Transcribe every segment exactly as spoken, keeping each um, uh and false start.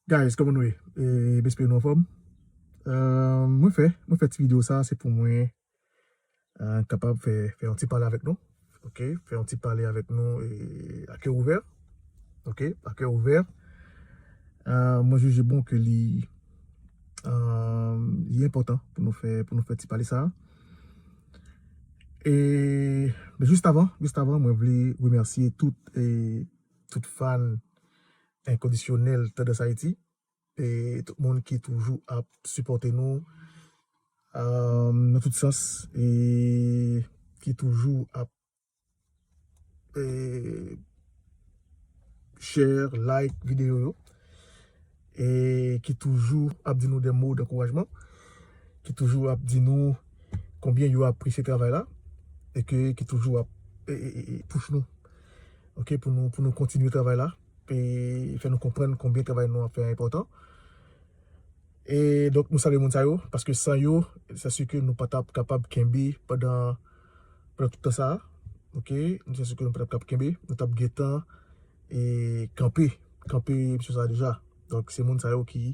Guys, kòman nou ye? E, m espere nou anfòm. Euh, mwen fè, mwen fè ti videyo sa, se pou mwen, euh, kapab fè, fè yon ti pale avèk nou. Ok? Fè yon ti pale avèk nou e, a kè ouvè. Ok? A kè ouvè. Euh, mwen jije bon ke li, euh, li enpòtan pou nou fè, pou nou fè ti pale sa. E, men jis avan, jis avan, mwen vle remèsye tout, e, tout fan enkondisyonèl Tandans Ayiti, e tout moun ki toujou ap sipòte nou, euh, nan tout sans, e ki toujou ap, e, share, like videyo yo, e ki toujou ap di nou de mo d'ankourajman, ki toujou ap di nou konbyen yo apresye travay la, e ke, ki toujou ap, e, e, e, e push nou, ok, pou nou, pou nou kontinye travay la, e fè nou konprann konbyen travay nou ap fè a enpòtan. E donk, nou salye moun sa yo, paske san yo, se si ke nou pa t ap kapab kenbe pandan, pandan tout tan sa a, ok, se si ke nou pa t ap kapab kenbe, nou t ap gentan, e, kanpe, kanpe misyon sa a deja. Donk, se moun sa yo ki,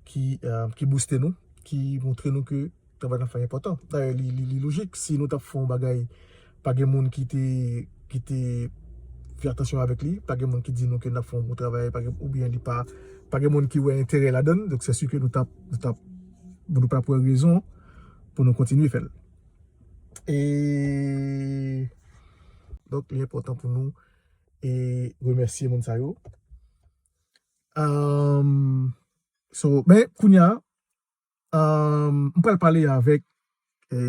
ki, euh, ki booste nou, ki montre nou ke travay n ap fè enpòtan. Dayè, li, li, li lojik, si nou t ap fè yon bagay, pa gen moun ki te, ki te fè atansyon avèk li, pa gen moun ki di nou ke n ap fè yon bon travay, pa gen, oubyen li pa, pa gen moun ki wè enterè ladan l, donk se si ke nou t ap, nou t ap, nou pa t ap wè rezon pou nou kontinye fè l. E, donk, li enpòtan pou nou, e, remèsye moun sa yo. Um, so, men, kounye a, um, m pral pale avèk, e,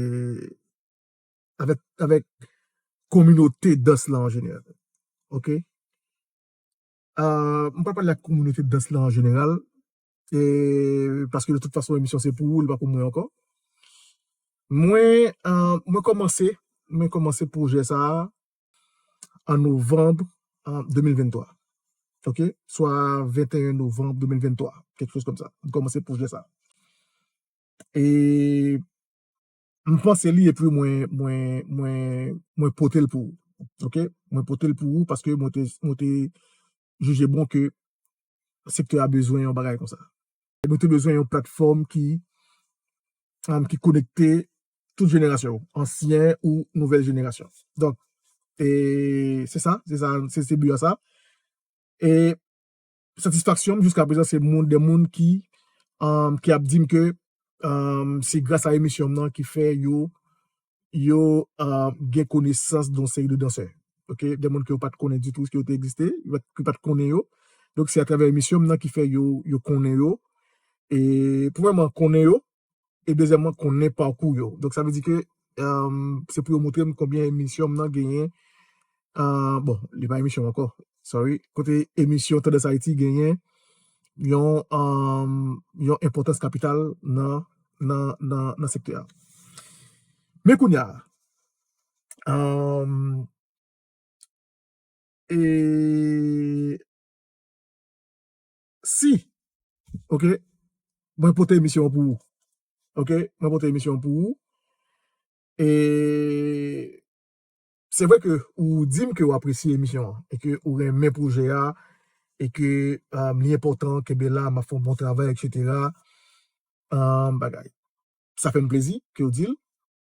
avèk, avèk kominote dans la an jeneral. Ok? Euh, m pral pale ak kominote dans la an jeneral, e, paske de tout fason, emisyon se pou ou, li pa pou mwen ankò. Mwen, euh, mwen kòmanse, mwen kòmanse pwojè sa a an novanm, euh, de mil venntwa. Ok? Swa venteyen novanm de mil venntwa, kèk choz kòmsa. M kòmanse pwojè sa a. E m panse li epi mwen, mwen, mwen, mwen pote l pou ou. Ok? Mwen pote l pou ou paske mwen te, mwen te jije bon ke sektè a bezwen yon bagay konsa. Nou te bezwen yon platfòm ki, um, ki konekte tout jenerasyon yo, ansyen ou nouvèl jenerasyon. Donk, e se sa, se sa, se, se bi a sa. E satisfaksyon m jiska prezan se moun, de moun ki, um, ki ap di m ke, um, se gras a emisyon m nan ki fè yo, yo, um, gen konesans de yon seri de dansè. Ok? De moun ke yo pa t konnen ditou ke yo te egziste, yo pa t, yo pa t konnen yo. Donk, se atravè emisyon m nan ki fè yo, yo konnen yo. E premyèman, konnen yo. E dezyèmman, konnen pakou yo. Donk, sa vle di ke, um, se pou yo montre m konbyen emisyon m nan genyen. Uh, bon, li pa emisyon ankò. Sorry. Kote emisyon Tandans Ayiti genyen yon, um, yon enpòtans kapital nan, nan, nan, nan sektè a. Men kounye a, um, e si, ok, mwen pote emisyon an pou ou. Ok? Mwen pote emisyon an pou ou. E se vre ke ou di m ke w apresye emisyon an e ke ou renmen pwojè a e ke, um, li enpòtan, kenbe la, m ap fè yon bon travay, etsetera. Um, bagay. Sa fè m plezi ke w di l,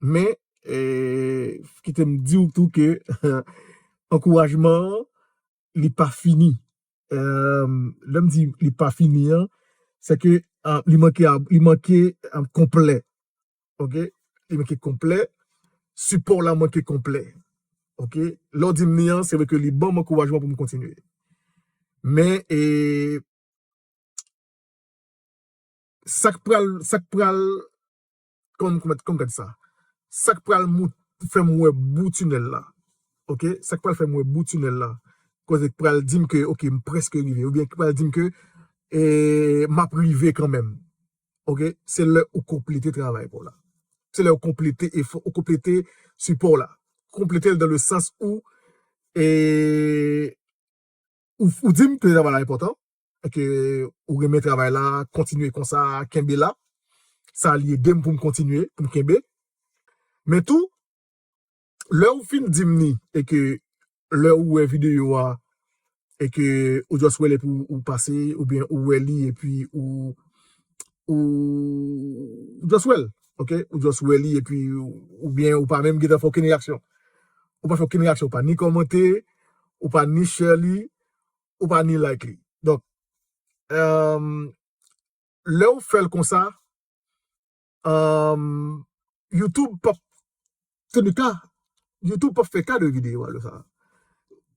men, e, kite m di w tou ke ankourajman an, li pa fini. Um, lè m di li pa fini an, se ke, um, li manke, li manke, um, konplè. Ok? Li manke konplè. Sipò w la manke konplè. Ok? Lè w di m li an, se vre ke li ban m ankourajman pou m kontinye. Men, e, sa k pral, sa k pral, kòman, kòman, kòman m ka di sa? Sa k pral mout-, fè m wè bout tinèl la. Ok? Sa k pral fè m wè bout tinèl la. Kote k pral di m ke, ok, m prèske rive. Oubyen ki pral di m ke, e, m ap rive kanmenm. Ok? Se lè ou konplete travay pa w la. Se lè ou konplete efò, ou konplete sipò w la. Konplete l dans le sens où, e, ou, ou di m ke travay la enpòtan, e ke ou renmen travay la, kontinye konsa, kenbe la. Sa li ede m pou m kontinye, pou m kenbe. Men tou, lè ou fin di m ni, e ke lè ou wè videyo a, e ke ou just wè l epi ou, ou pase, oubyen ou wè li epi ou, ou, ou just wè l, ok? Ou just wè li epi ou, oubyen ou pa menm gentan fè okenn reyaksyon. Ou pa fè okenn reyaksyon, ou pa ni kòmante, ou pa ni share li, ou pa ni like li. Donk, um, lè w fè l konsa, um, YouTube p ap, tande ka, YouTube p ap fè ka de videyo a lè sa.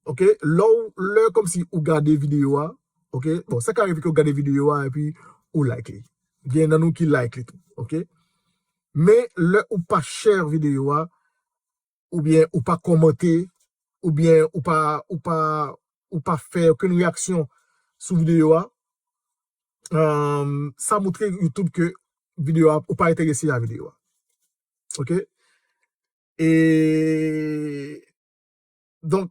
Ok, lè w, lè kòmsi ou gade videyo a, ok, bon, sa ka rive ke w gade videyo a epi ou like li. Gen nan nou ki like li tou, ok? Men lè ou pa share videyo a, oubyen ou pa kòmante, oubyen ou pa, ou pa, ou pa fè okenn reyaksyon sou videyo a, um, sa montre YouTube ke videyo a, ou pa enterese a videyo a. Ok? E donk,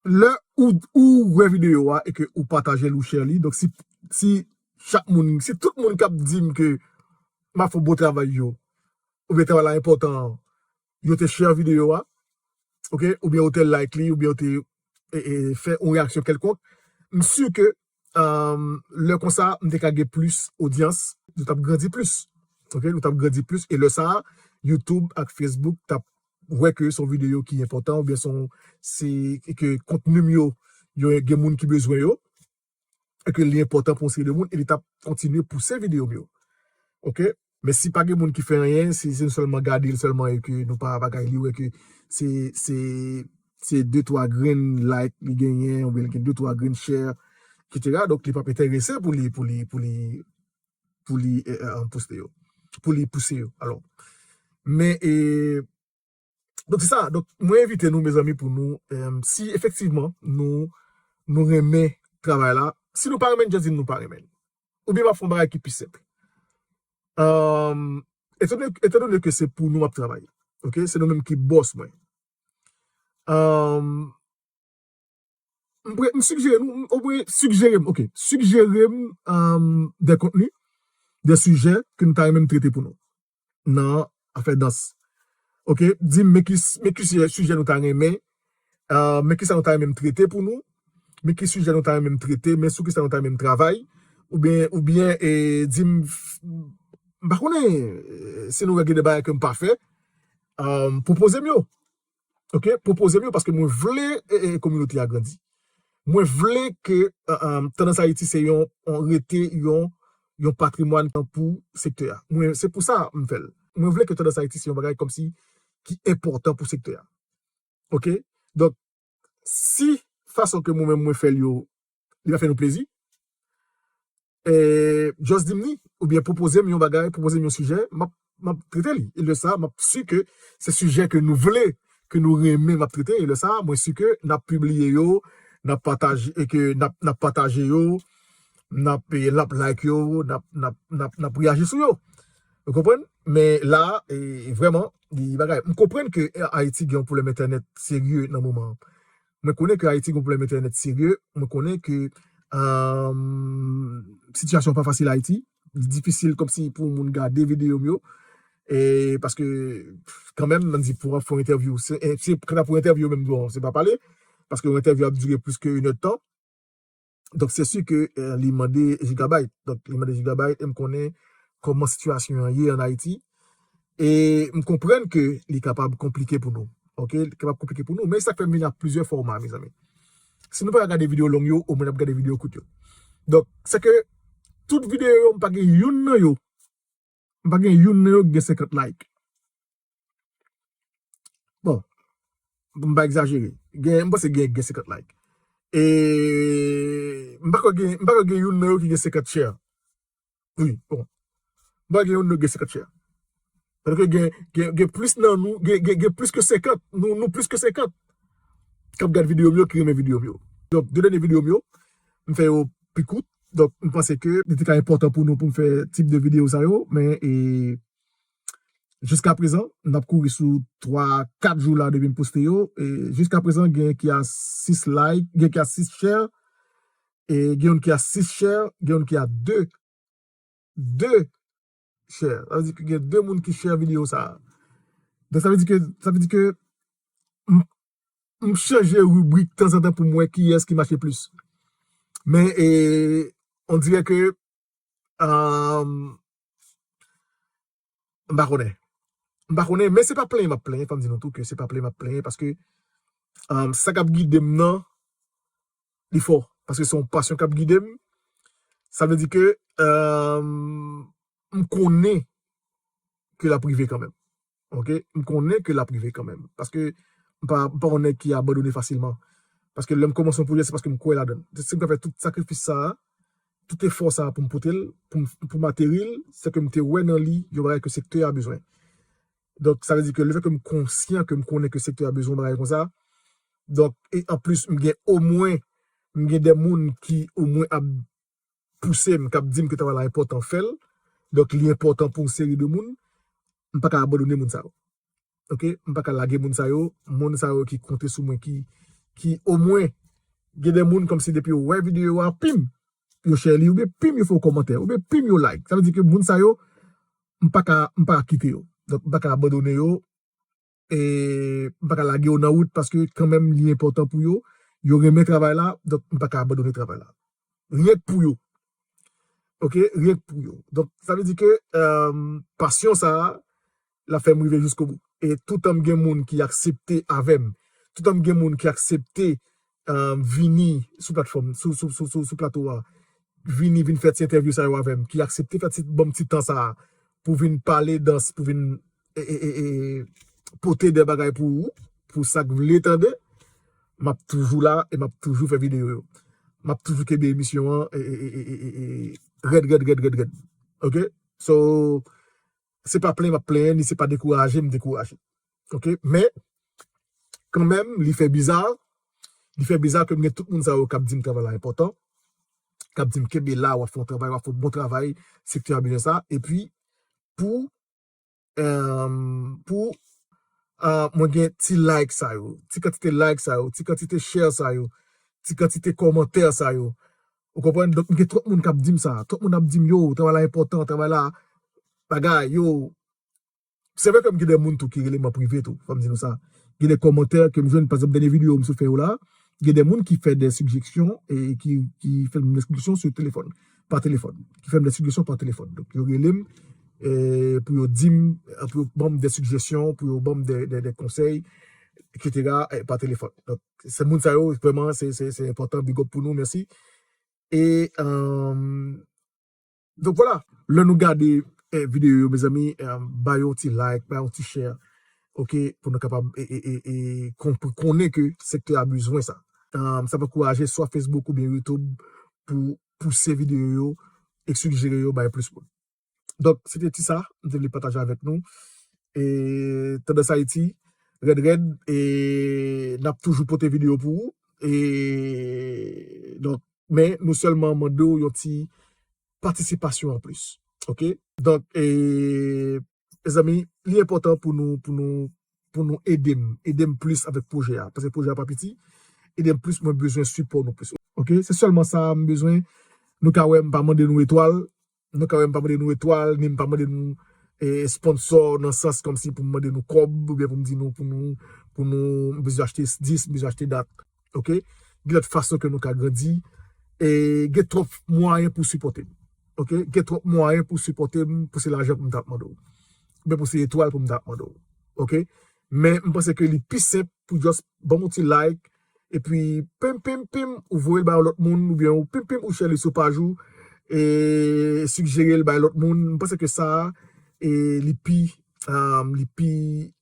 lè ou, ou wè videyo a e ke ou pataje l, ou share li, donk si, si chak moun, si tout moun k ap di m ke m ap fè bon travay yo, oubyen travay la enpòtan an, yo te share videyo a, ok, oubyen yo te like li, oubyen yo te e, e, fè yon reyaksyon kèlkonk, m si ke, um, lè konsa, m te ka gen plis odyans, nou t ap grandi plis. Ok, nou t ap grandi plis, e lè sa a, YouTube ak Facebook t ap wè ke se yon videyo ki enpòtan, oubyen se yon, se, e ke kontni m yo, yo gen moun ki bezwen yo, e ke li enpòtan pou yon seri de moun, e li t ap kontinye pouse videyo m yo. Ok? Men si pa gen moun ki fè anyen, si se nou sèlman gade l sèlman e ke nou pa bagay, li wè ke se, se, se de twa grenn like li genyen, oubyen li gen de twa grenn share, etsetera. Donk, li p ap enterese pou li, pou li, pou li, pou li, eh, eh, poste yo. Pou li pouse yo. Alò. Men, e, donk, se sa. Donk, mwen envite nou, mezanmi, pou nou, eh, si efektivman nou, nou renmen travay la, si nou pa renmen, just di nou pa renmen. Oubyen m ap fè yon bagay ki pi senp. Um, etandone, etandone ke se pou nou m ap travay, ok? Se nou menm ki bòs mwen. Um, m pre-, m sigjere nou, m, ou pre-, sigjere m, ok, sigjere m, um, de kontni, de sijè ke nou ta renmen m trete pou nou nan afè dans. Ok, di m, men ki, men ki sijè, sijè nou ta renmen, uh, men ki sa nou ta renmen m trete pou nou, men ki sijè nou ta renmen m trete, men sou ki sa nou ta renmen m travay, oubyen, oubyen, e, di m, m pa konnen, e, si nou wè gen de bagay ke m pa fè, um, pwopoze m yo. Ok, pwopoze m yo paske mwen vle, e, e, kominote a grandi. Mwen vle ke, e, e, Tandans Ayiti se yon, yon rete yon, yon patrimwàn pou sektè a. Mwen, se pou sa m fè l. Mwen vle ke Tandans Ayiti se yon bagay kòmsi ki enpòtan pou sektè a. Ok? Donk, si fason ke mwen menm mwen fè l yo, li pa fè nou plezi, e, just di m li, oubyen pwopoze m yon bagay, pwopoze m yon sijè, m ap, m ap trete li. E lè sa, m ap si ke se sijè ke nou vle, ke nou renmen m ap trete. E lè sa, mwen si ke n ap pibliye yo, n ap pataje, e ke n ap, n ap pataje yo, n ap, e, n ap like yo, n ap, n ap, n ap, n ap reyaji sou yo. Ou konprann? Men la, e, vrèman, li bagay. M konprann ke Ayiti gen yon pwoblèm entènèt serye nan moman an. Mwen konnen ke Ayiti gen yon pwoblèm entènèt serye. Mwen konnen ke, um, sitiyasyon an pa fasil Ayiti. Li difisil kòmsi pou moun gade videyo m yo. E paske, kanmenm, m di pou w ap fè yon entèvyou. Se, e, se, kanta pou entèvyou menm, bon, se pa pale. Paske yon entèvyou ap dire plis ke inèdtan. Donk, se si ke, e, li mande gigabyte. Donk, li mande gigabyte, e m konnen kòman sitiyasyon an ye ann Ayiti. E m konprann ke li kapab konplike pou nou. Ok? Li kapab konplike pou nou. Men sa k fè m vin ak plizyè fòma, mezanmi. Si nou pa ka gade videyo long yo, omwen n ap gade videyo kout yo. Donk, se ke tout videyo yo, m pa gen youn nan yo. M pa gen youn nan yo ki gen senkant like. Bon, m pa egzajere. Gen, m panse gen, gen senkant like. E m pa kwè gen, m pa kwè gen youn nan yo ki gen senkant share. Wi, bon. M pa kwè gen youn nan yo gen senkant share. Paske gen, gen, gen plis nan nou, gen, gen, gen plis ke senkant. Nou, nou plis ke senkant k ap gad videyo m yo, ki renmen videyo m yo. Donk, de dènye videyo m yo, m fè yo pi kout. Donk, m panse ke li te ka enpòtan pou nou pou m fè tip de videyo sa yo, men, e, jiskaprezan, n ap kouri sou twa, kat jou la depi m poste yo. E jiskaprezan, gen ki a sis like, gen ki a sis share, e gen youn ki a sis share, gen youn ki a de, de share. Sa vle di ke gen de moun ki share videyo sa a. Donk, sa vle di ke, sa vle di ke m, m chanje ribrik tanzantan pou m wè kiyès ki mache plis. Men, e, on dirè ke, um, m pa konnen. M pa konnen, men se pa plenyen m ap plenyen, fò m di nou tou ke se pa plenyen m ap plenyen, paske, um, sa k ap gide m nan, li fò. Paske se yon pasyon k ap gide m. Sa vle di ke, um, m konnen ke l ap rive kanmenm. Ok? M konnen ke l ap rive kanmenm. Paske m pa, m pa yon nèg ki abandone fasilman. Paske lè m kòmanse yon pwojè, se paske m kwè ladan l. Se m ka fè tout sakrifis sa a, tout efò sa a pou m pote l, pou m, pou m ateri l, se ke m te wè nan li yon bagay ke sektè a bezwen. Donk, sa vle di ke lefètke m konsyan ke m konnen ke sektè a bezwen yon bagay konsa, donk, e anplis, m gen omwen, m gen de moun ki omwen ap pouse m, k ap di m ke travay la enpòtan, fè l. Donk, li enpòtan pou yon seri de moun. M pa ka abandone moun sa yo. Ok? M pa ka lage moun sa yo. Moun sa yo ki konte sou mwen, ki, ki omwen, gen de moun kòmsi depi yo wè videyo a, pim, yo share li, oubyen pim, yo fè yon kòmantè, oubyen pim, yo like. Sa vle di ke moun sa yo, m pa ka, m pa ka kite yo. Donk, m pa ka abandone yo. E m pa ka lage yo nan wout paske kanmenm li enpòtan pou yo. Yo renmen travay la, donk m pa ka abandone travay la. Ryen k pou yo. Ok? Ryen k pou yo. Donk, sa vle di ke, um, pasyon sa a, l ap fè m rive jiskobou. E toutan m gen moun ki aksepte avè m, toutan m gen moun ki aksepte, um, vini sou platfòm, sou, sou, sou, sou, sou plato a, vini, vin fè ti entèvyou sa yo avè m, ki aksepte fè ti, ban m ti tan sa a pou vin pale dans, pou vin, e, e, e, e, pote de bagay pou ou, pou sa k vle tande, m ap toujou la e m ap toujou fè videyo yo. M ap toujou kenbe emisyon an, e, e, e, e, e, e, rèd, rèd, rèd, rèd, rèd. Ok? So, se pa plenyen m ap plenyen, ni se pa dekouraje m dekouraje. Ok? Men, kanmenm, li fè biza, li fè biza ke m gen tout moun sa yo k ap di m travay la enpòtan, k ap di m kenbe la, w ap fè yon travay, w ap fè yon bon travay, sektè a bezwen sa, epi pou, em, pou, ah, mwen gen ti like sa yo, ti kantite like sa yo, ti kantite share sa yo, ti kantite kòmantè sa yo. Ou konprann? Donk, m gen twòp moun k ap di m sa. Twòp moun ap di m, yo, travay la enpòtan, travay la bagay, yo. Se vre ke m gen de moun tou ki rele m an prive tou, fò m di nou sa. Gen de kòmantè ke m jwenn, pa egzanp, dènye videyo m sot fè yo la, gen de moun ki fè de sijesyon e ki, ki fè m de sijesyon sou telefòn, pa telefòn, ki fè m de sijesyon pa telefòn. Donk, yo rele m, e, pou yo di m, pou yo ban m de sijesyon, pou yo ban m de, de, de konsèy, et cetera, e, pa telefòn. Donk, se moun sa yo, vrèman, se, se, se enpòtan, big up pou nou, mèsi. E, um, donk, vwala, lè nou gade, eh, videyo yo, mezanmi, eh, ba yo ti like, ba yo ti share, ok, pou nou kapab, e, e, e, e, konp-, konnen ke sektè a bezwen sa. Um, sa va ankouraje swa Facebook oubyen YouTube pou pouse videyo yo e sijere yo bay plis moun. Donk, se te ti sa, m te vle pataje avèk nou. E, Tandans Ayiti, rèd, rèd, e n ap toujou pote videyo pou ou. E, donk, men nou sèlman mande w yon ti patisipasyon anplis. Ok? Donk, e, mezanmi, li enpòtan pou nou, pou nou, pou nou ede m, ede m plis avèk pwojè a. Paske pwojè a pa piti, ede m plis, mwen bezwen sipò nou plis. Ok? Se sèlman sa m bezwen. Nou ka wè, m pa mande nou etwal, nou ka wè m pa mande nou etwal, ni m pa mande nou, e, sponsò nan sans kòmsi pou m mande nou kòb, oubyen pou m di nou, pou nou, pou nou, m bezwen achte dis, m bezwen achte dat. Ok? Gen lòt fason ke nou ka grandi. E gen twòp mwayen pou sipòte m. Ok? Gen twòp mwayen pou sipòte m, pou se lajan pou m ta ap mande w. Oubyen pou se etwal pou m ta ap mande w. Ok? Men m panse ke li pi senp pou just ban m yon ti like, epi pim, pim, pim, ou voye l bay yon lòt moun, oubyen ou pim, pim, ou share li sou paj ou, e sijere l bay lòt moun. M panse ke sa a, e li pi, um, li pi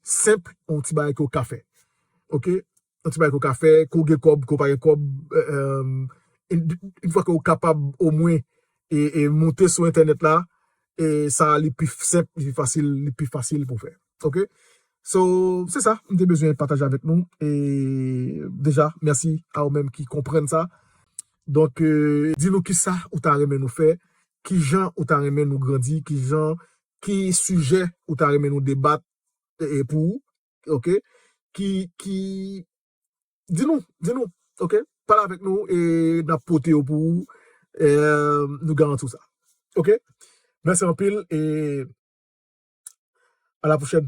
senp, yon ti bagay ke w ka fè. Ok? Yon ti bagay ke w ka fè, ke w gen kòb, ke w pa gen kòb, e, e, yon, yon fwa ke w kapab omwen, e, e monte sou entènèt la, e sa a li pi senp, li pi fasil, li pi fasil pou fè. Ok? So, se sa, m te bezwen pataje avèk nou. E deja, mèsi a ou menm ki konprann sa. Donk, e, di nou kisa ou ta renmen nou fè, kijan ou ta renmen nou grandi, kijan, ki sijè ou ta renmen nou debat, e, e, pou ou, ok? Ki, ki, di nou, di nou, ok? Pale avèk nou e n ap pote yo pou ou, e, nou garanti w sa. Ok? Mèsi anpil e a la pwochèn.